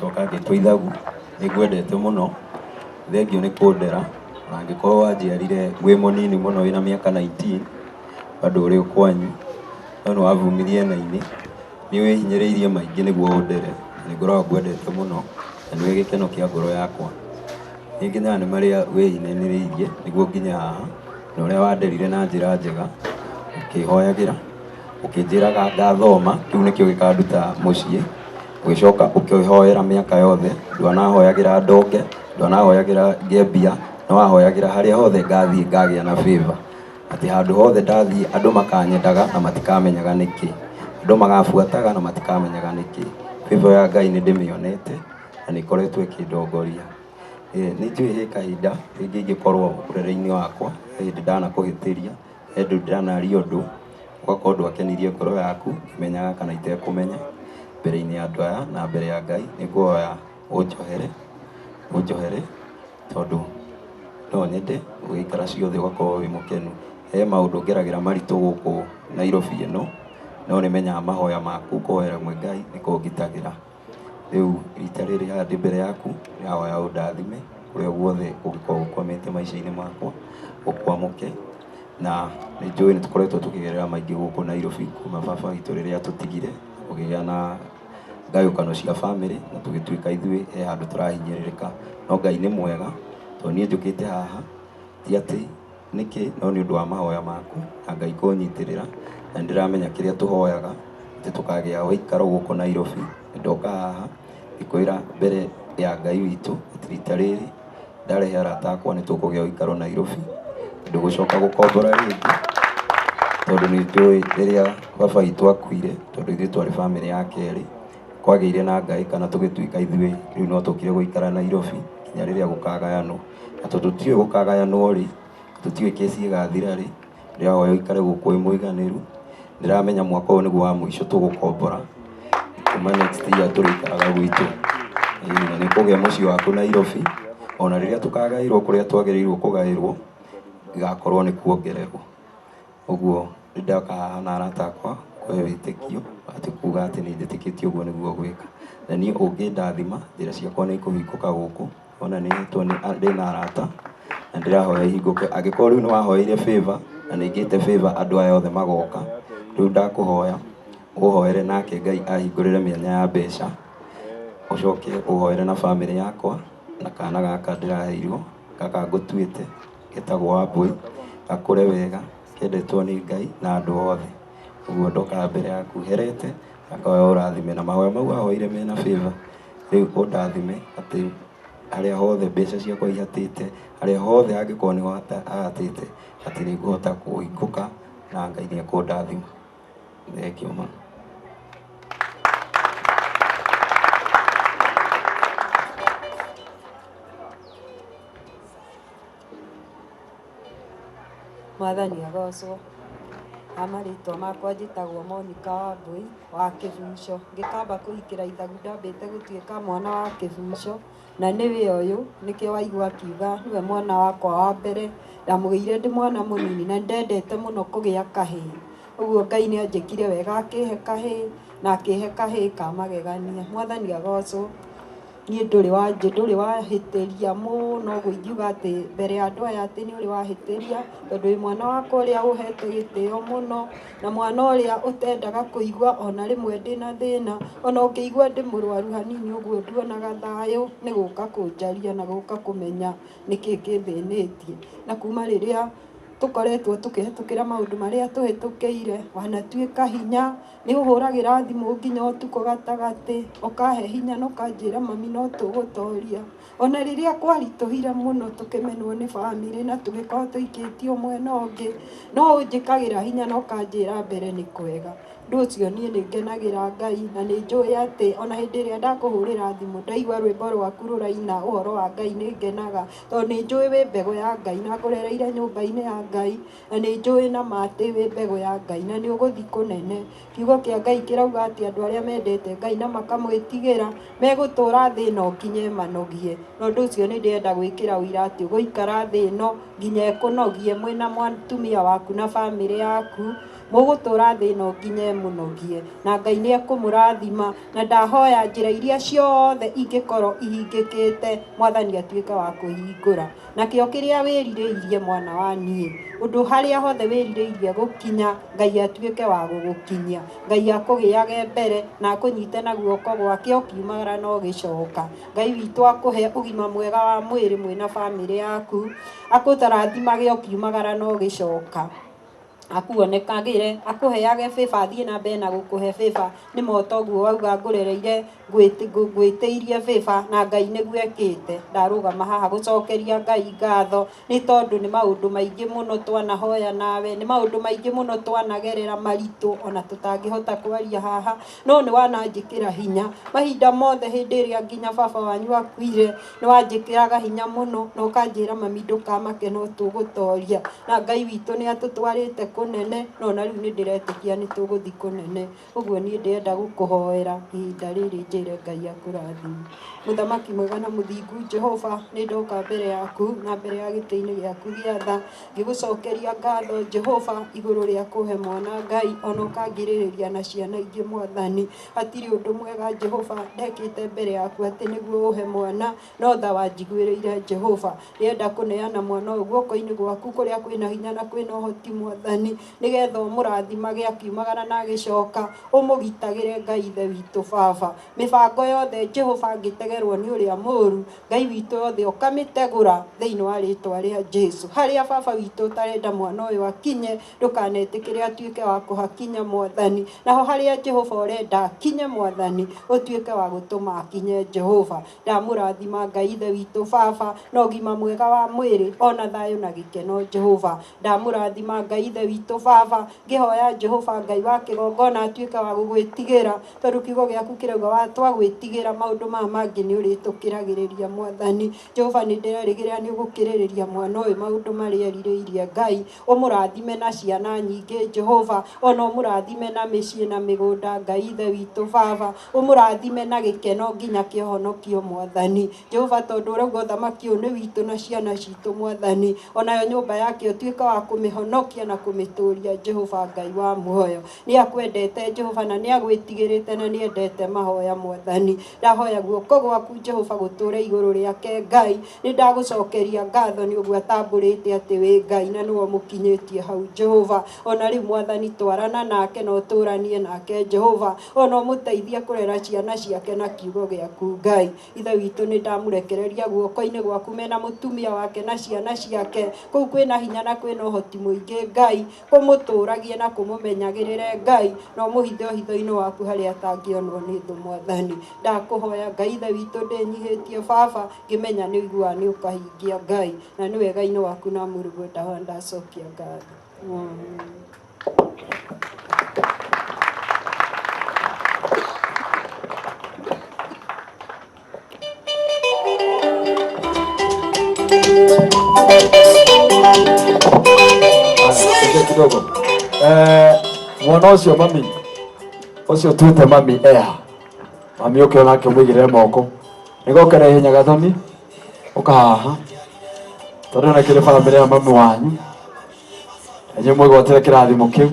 Ngacoka ngĩtwo ithagu, nĩ ngwendete mũno, thengiũ nĩ kũndera, ona angĩkorwo wanjiarire wĩ mũnini mũno wĩna mĩaka 19, bado ũrĩ o kwanyu, no nĩ wavumirie na inĩ, nĩ wĩhinyĩrĩirie maingĩ nĩguo ũndere, na nĩ ngoragwo ngwendete mũno, na nĩwe gĩkeno kĩa ngoro yakwa. Nĩ ngenaga nĩ marĩa wĩhinyĩrĩirie nĩguo nginye haha, na ũrĩa wanderire na njĩra njega, ũkĩhoyagĩra, ũkĩnjĩraga ngathoma, kĩu nĩkĩo gĩkanduta mũciĩ, ũgĩcoka ũkĩhoera mĩaka yothe, ndwanahoyagĩra ndonge, ndwanahoyagĩra ngĩe mbia, no wahoyagĩra harĩa hothe ngathiĩ ngagĩa na favor, atĩ handũ hothe ndathiĩ andũ makanyendaga na matikamenyaga nĩkĩ, andũ magabuataga na matikamenyaga nĩkĩ. Favor ya Ngai nĩ ndĩmĩonete na nĩ ĩkoretwo ĩkĩndongoria. Nĩ njũĩ he kahinda rĩngĩ ingĩkorwo ũrere-inĩ wakwa, he hĩndĩ ndanakũhĩtĩria, he hĩndĩ ndanaria ũndũ, ũgakorwo ndwakenirie ngoro yaku, ngĩmenyaga kana itekũmenya, mbere-inĩ ya andũ aya na mbere ya Ngai, nĩ ngũhoya ũnjohere, ũnjohere tondũ no nyende ũgĩikara ciothe ũgakorwo wĩ mũkenu. He maũndũ ngeragĩra maritũ gũkũ Nairobi ĩno, no nĩ menyaga mahoya maku kũhoera mwĩ Ngai nĩ kũngitagĩra. Rĩu rita rĩrĩ haha ndĩ mbere yaku, ndĩrahoya ũndathime kũrĩa guothe ũngĩkorwo ũkwamĩte maica-inĩ makwa, ũkwamũke. Na nĩ njũĩ nĩ tũkoretwo tũkĩgerera maingĩ gũkũ Nairobi kuma baba witũ rĩrĩa atũtigire, kũgĩa na ngayũkano cia bamĩrĩ na tũgĩtuĩka ithuĩ he handũ tũrahinyĩrĩrĩka. No Ngai nĩ mwega, tondũ niĩ njũkĩte haha ti atĩ nĩkĩ, no nĩ ũndũ wa mahoya maku na Ngai kũnyitĩrĩra, na nĩ ndĩramenya kĩrĩa tũhoyaga atĩ tũkagĩa ũikaro gũkũ Nairobi. Ndoka haha ngĩkwĩra mbere ya Ngai witũ atĩ rita rĩrĩ ndarehe arata akwa nĩ tũkũgĩa ũikaro Nairobi, ndũgũcoka gũkombora rĩngĩ, tondũ nĩ njũĩ rĩrĩa baba witũ akuire, tondũ ithuĩ twarĩ bamĩrĩ ya kerĩ, kwagĩire na ngaĩ kana tũgĩtuĩka ithuĩ rĩu no tũkire gũikara Nairobi nginya rĩrĩa gũkagayanwo. Na tondũ tũtiũĩ gũkagayanwo rĩ, tũtiũĩ kesi ĩgathira rĩ, ndĩrahoya ũikare gũkũ wĩ mũiganĩru. Ndĩramenya mwaka ũyũ nĩguo wa mũico tũgũkombora, kuma next year tũrĩikaraga gwitũ. Ĩĩ na nĩ ũkũgĩa mũciĩ waku Nairobi, ona rĩrĩa tũkagaĩrwo kũrĩa twagĩrĩirwo kũgaĩrwo, ĩgakorwo nĩ kuongererwo. Ũguo nĩ ndoka haha na arata akwa kũhe wĩtĩkio atĩ kuga atĩ nĩ njĩtĩkĩtie ũguo nĩguo ngwĩka. Na niĩ ũngĩndathima njĩra ciakwa nĩ ikũhingũka gũkũ, ona nĩ hetwo ndĩna arata na ndĩrahoya ihingũke. Angĩkorwo rĩu nĩ wahoeire favor na nĩ ngĩte favor andũ aya othe magoka, rĩu ndakũhoya ũhoere nake Ngai ahingũrĩre mĩanya ya mbeca, ũcoke ũhoere na bamĩrĩ yakwa na kana gaka ndĩraheirwo, gaka ngũtuĩte getagwo Wambũi, gakũre wega, kendetwo nĩ Ngai na andũ othe. Ũguo ndoka mbere yaku herete na ngahoya ũrathime na mahoya mau wahoire mena favor, rĩu ũndathime atĩ harĩa hothe mbeca ciakwa ihatĩte, harĩa hothe hangĩkorwo nĩho hahatĩte, atĩ nĩ ngũhota kũhingũka na Ngai nĩ ekũndathima. Thengiũ mũno. Mwathani agocwo. Ha marĩtwa makwa njĩtagwo Monica Wambũi wa Kĩbuco. Ngĩkamba kũhikĩra ithagu ndambĩte gũtuĩka mwana wa Kĩbuco, na nĩwe ũyũ, nĩkĩo waigua akiuga nĩwe mwana wakwa wa mbere. Ndamũgĩire ndĩ mwana mũnini na nĩndendete mũno kũgĩa kahĩĩ. Ũguo Ngai nĩ anjĩkire wega akĩhe kahĩĩ, na akĩhe kahĩĩ ka magegania. Mwathani agocwo. Niĩ ndũrĩ ndũrĩ wahĩtĩria mũno ũguo ingiuga atĩ mbere ya andũ aya atĩ nĩ ũrĩ wahĩtĩria, tondũ wĩ mwana wakwa ũrĩa ũhete gĩtĩo mũno, na mwana ũrĩa ũtendaga kũigua ona rĩmwe ndĩna thĩna, ona ũngĩigua ndĩ mũrwaru hanini ũguo nduonaga thayũ, nĩ gũka kũnjaria na gũka kũmenya nĩkĩ kĩthĩnĩtie. Na kuma rĩrĩa tũkoretwo tũkĩhĩtũkĩra maũndũ marĩa tũhĩtũkĩire, wanatuĩka hinya. Nĩ ũhũragĩra thimũ nginya ũtukũ gatagatĩ, ũkahe hinya na ũkanjĩra mami no tũgũtoria. Ona rĩrĩa kwaritũhire mũno tũkĩmenwo nĩ bamĩrĩ na tũgĩkorwo tũikĩtio mwena ũngĩ, no ũnjĩkagĩra hinya na ũkanjĩra mbere nĩ kwega. Ũndũ ũcio niĩ nĩ ngenagĩra Ngai na nĩ njũĩ atĩ ona hĩndĩ ĩrĩa ndakũhũrĩra thimũ ndaigua rwĩmbo rwaku rũraina ũhoro wa Ngai nĩ ngenaga, tondũ nĩ njũĩ wĩ mbegũ ya Ngai na ngũrereire nyũmba-inĩ ya Ngai. Na nĩ njũĩ na ma atĩ wĩ mbegũ ya Ngai na nĩ ũgũthiĩ kũnene. Kiugo kĩa Ngai kĩrauga atĩ andũ arĩa mendete Ngai na makamwĩtigĩra, megũtũũra thĩ ĩno nginya ĩmanogie. Na ũndũ ũcio nĩ ndĩrenda gwĩkĩra ũira atĩ ũgũikara thĩ ĩno nginya ĩkũnogie mwĩna mũtumia waku na bamĩrĩ yaku. Mũgũtũra thĩ ĩno nginya ĩmũnogie, na Ngai nĩ ekũmũrathima, na ndahoya njĩra iria ciothe ingĩkorwo ihingĩkĩte, Mwathani atuĩke wa kũhingũra. Nakĩo kĩrĩa wĩrirĩirie mwana wa niĩ, ũndũ harĩa hothe wĩrirĩirie gũkinya, Ngai atuĩke wa gũgũkinyia. Ngai akũgĩage mbere na akũnyite na guoko gwake ũkiumagara na ũgĩcoka. Ngai witũ akũhe ũgima mwega wa mwĩrĩ mwĩna bamĩrĩ yaku, akũrathimage ũkiumagara na ũgĩcoka. Akuonekagĩre, akũheage favor, athiĩ na mbere na gũkũhe favor. Nĩ ma toguo wauga ngũrereire ngwĩtĩirie favor na Ngai nĩguo ekĩte. Ndarũgama haha gũcokeria Ngai ngatho nĩ tondũ nĩ maũndũ maingĩ mũno twanahoya nawe, nĩ maũndũ maingĩ mũno twanagerera maritũ ona tũtangĩhota kwaria haha, no nĩ wananjĩkĩra hinya mahinda mothe. Hĩndĩ ĩrĩa nginya baba wanyu akuire, nĩ wanjĩkĩraga hinya mũno na ũkanjĩra, "Mami, ndũkamake, no tũgũtoria," na Ngai witũ nĩ atũtwarĩte kũnene, no na rĩu nĩ ndĩretĩkia nĩ tũgũthiĩ kũnene. Ũguo niĩ ndĩrenda gũkũhoera ihinda rĩrĩ, njĩre Ngai akũrathime. Mũthamaki mwega na mũthingu Jehova, nĩ ndoka mbere yaku na mbere ya gĩtĩ-inĩ gĩaku gĩa tha, ngĩgũcokeria ngatho Jehova igũrũ rĩa kũhe mwana Ngai, ona ũkangirĩrĩria na ciana ingĩ. Mwathani, hatirĩ ũndũ mwega Jehova ndekĩte mbere yaku atĩ nĩguo ũhe mwana, no tha wanjiguĩrĩire. Jehova, ndĩrenda kũneana mwana ũyũ guoko-inĩ gwaku kũrĩa kwĩna hinya na kwĩna ũhoti, Mwathani, nĩgetha ũmũrathimage akiumagara na agĩcoka, ũmũgitagĩre. Ngai Ithe witũ Baba, mĩbango yothe Jehova angĩtegerwo nĩ ũrĩa mũũru, Ngai witũ yothe ũkamĩtegũra thĩinĩ wa rĩtwa rĩa Jesu. Harĩa Baba witũ ũtarenda mwana ũyũ akinye, ndũkanetĩkĩre atuĩke wa kũhakinya, Mwathani. Naho harĩa Jehova ũrenda akinye, Mwathani, ũtuĩke wa gũtũma akinye. Jehova, ndamũrathima Ngai Ithe witũ Baba na ũgima mwega wa mwĩrĩ ona thayũ na gĩkeno. Jehova, ndamũrathima Ngai Ithe witũ Baba, ngĩhoya Jehova Ngai wa kĩgongona atuĩke wa gũgwĩtigĩra, tondũ kiugo gĩaku kĩrauga wa twagwĩtigĩra, maũndũ maya mangĩ nĩ ũrĩtũkĩragĩrĩria. Mwathani Jehova, nĩ ndĩrerĩgĩrĩra nĩ ũgũkĩrĩrĩria mwana ũyũ maũndũ marĩa erirĩirie. Ngai, ũmũrathime na ciana nyingĩ Jehova, ona ũmũrathime na mĩciĩ na mĩgũnda. Ngai Ithe witũ Baba, ũmũrathime na gĩkeno nginya kĩhonokio. Mwathani Jehova, tondũ ũrauga ũthamaki ũyũ nĩ witũ na ciana citũ, Mwathani, onayo nyũmba yake ũtuĩke wa kũmĩhonokia na kũmĩtũria. Jehova Ngai wa muoyo, nĩ akwendete Jehova, na nĩ agwĩtigĩrĩte, na nĩ endete mahoya. Mwathani, ndahoya guoko gwaku Jehova gũtũre igũrũ rĩake. Ngai, nĩ ndagũcokeria ngatho nĩ ũguo atambũrĩte atĩ wĩ Ngai na nĩwe ũmũkinyĩtie hau. Jehova, ona rĩu Mwathani, twarana nake na ũtũranie nake Jehova, ona ũmũteithie kũrera ciana ciake na kiugo gĩaku. Ngai Ithe witũ, nĩ ndamũrekereria guoko-inĩ gwaku mena mũtumia wake na ciana ciake. Kũu kwĩna hinya na kwĩna ũhoti mũingĩ, Ngai, kũmũtũragie na kũmũmenyagĩrĩre. Ngai, na ũmũhithe ũhitho-inĩ waku harĩa atangĩonwo nĩ thũ. Mwathani, ndakũhoya Ngai Ithe witũ ndĩnyihĩtie Baba, ngĩmenya nĩ ũiguaga, nĩ ũkahingia, Ngai, na nĩ wega-inĩ waku na mũrũguo ndahoya, ndacokia ngatho. Sogea kidogo. Mwana ũcio, mami ũcio tuĩte mami ea mami ũke onake ũmũigĩrĩre moko nĩgoke na ihenya. Gathoni, ũka haha tondũ na kĩrĩ bamĩrĩ ya mami wanyu, na inyuĩ mwĩgwatĩre kĩrathimo kĩu.